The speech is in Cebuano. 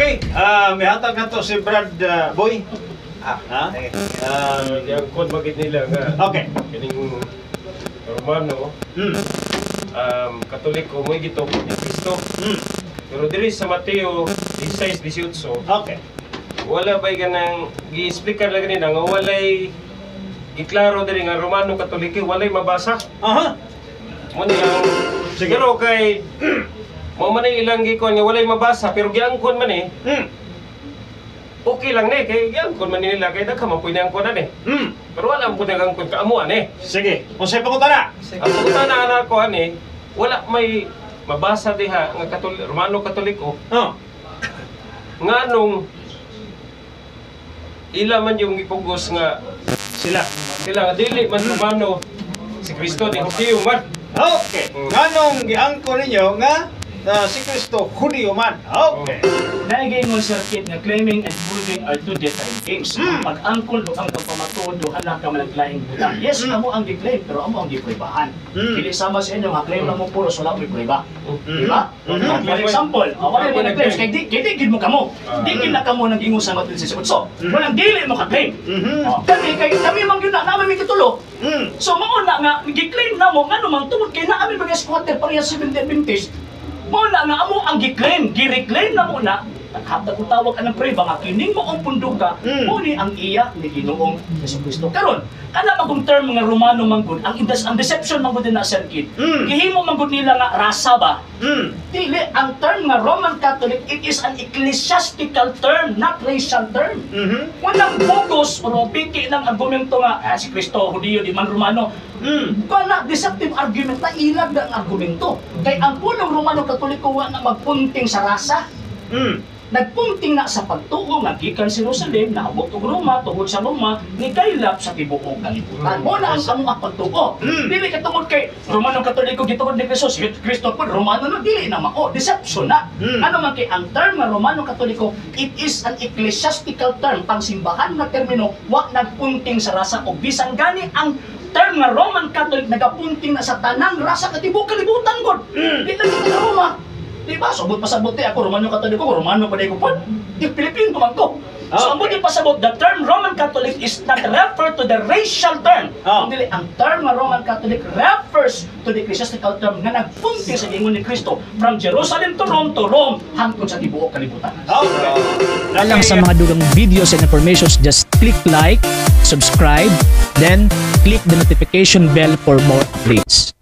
Okay, mihatag na to si Brad Boy. Ah, Ha? sige. Giangkon magid nila nga kining Romano, Katoliko mo gitukod ni Kristo. Pero diri sa Mateo 16:18, wala bay ganang gi-explicar lang nila nga walay giklaro diri nga Romano Katoliko, walay mabasa. Mo nilang. Sige. Pero kay mao man ay ilang gikuan nga walay mabasa pero giangkon man eh. Okay lang ni kay giangkon man nila kay daghan man puy niangkon ani. Pero wala man pud nagangkon ka amo ani. Sige, unsay pangutana? Ang pangutana ana ko ani, wala may mabasa diha nga Katoliko, Romano Katoliko, nganong ila man yung gipugos nga Sila. Sila nga dili man Romano si Kristo, di Hudiyo man. Okay. Nganong giangkon ninyo nga si Kristo Hudiyo man? Okay. Nagiingon, Sir Kit, nga claiming and proving are two different things. Ang pag-angkon o ang pagpamatuod, duha na ka managlaing butang. Yes, amo ang gi-claim pero amo ang gipruebahan. Dili sama sa inyo nga claim lang mo puros, wala mo'y prueba. Di ba? Mhm. For example, wala mo nag-claim kay di gid mo kamo. Di gid na kamo nag-ingon sa Mateo 18. Walang dili mo ka-claim. Oh, kami kay kami man gyud na namin may kitulo. So mao na nga gi-claim na mo ngano man tungod kay naa mi mga squatter parehas Seventh Adventist. Mao na nga amo ang gi-claim, gi-reclaim na mo na naghatag og tawag anang prueba nga kining maong punduga mo ni ang iya ni Ginoong Jesucristo. Karon, kana magong term nga Romano manggod, ang deception manggod din na, Sir Kid. Gihimo manggod nila nga rasa ba? Dili, ang term nga Roman Catholic, it is an ecclesiastical term, not racial term. Walang bugos o piki ng argumento nga si Kristo Hudiyo, di man Romano. Kana deceptive argument na ilag na ang argumento. Kay ang pulong Romano Katoliko wa na magpunting sa rasa. Nagpunting na sa pagtuo nga gikan sa Jerusalem, naabot og Roma, tungod sa Roma, ni kaylap sa tibuok kalibutan. Mo na ang amo ang pagtuo. Dili ka tungod kay Romano Katoliko gitungod ni Kristo, si Kristo po Romano no, dili na mao, deception na. Ano man kay ang term nga Romano Katoliko, it is an ecclesiastical term, pangsimbahan nga termino, wa nagpunting sa rasa og bisan gani ang term nga Roman Catholic nagapunting na sa tanang rasa ka tibuok kalibutan gud. Di lang kita sa Roma. Di ba? So, abot pasabot eh. Ako, Romano Katoliko, Romano pa ko po. Di Pilipino man ko. So, ang buti pasabot, the term Roman Catholic is not refer to the racial term. Kundi ang term nga Roman Catholic refers to the ecclesiastical term nga nagpunti sa gingon ni Kristo from Jerusalem to Rome, hangtod sa tibuok kalibutan. Okay. Alang sa mga dugang videos and informations, just click like, subscribe, then click the notification bell for more updates.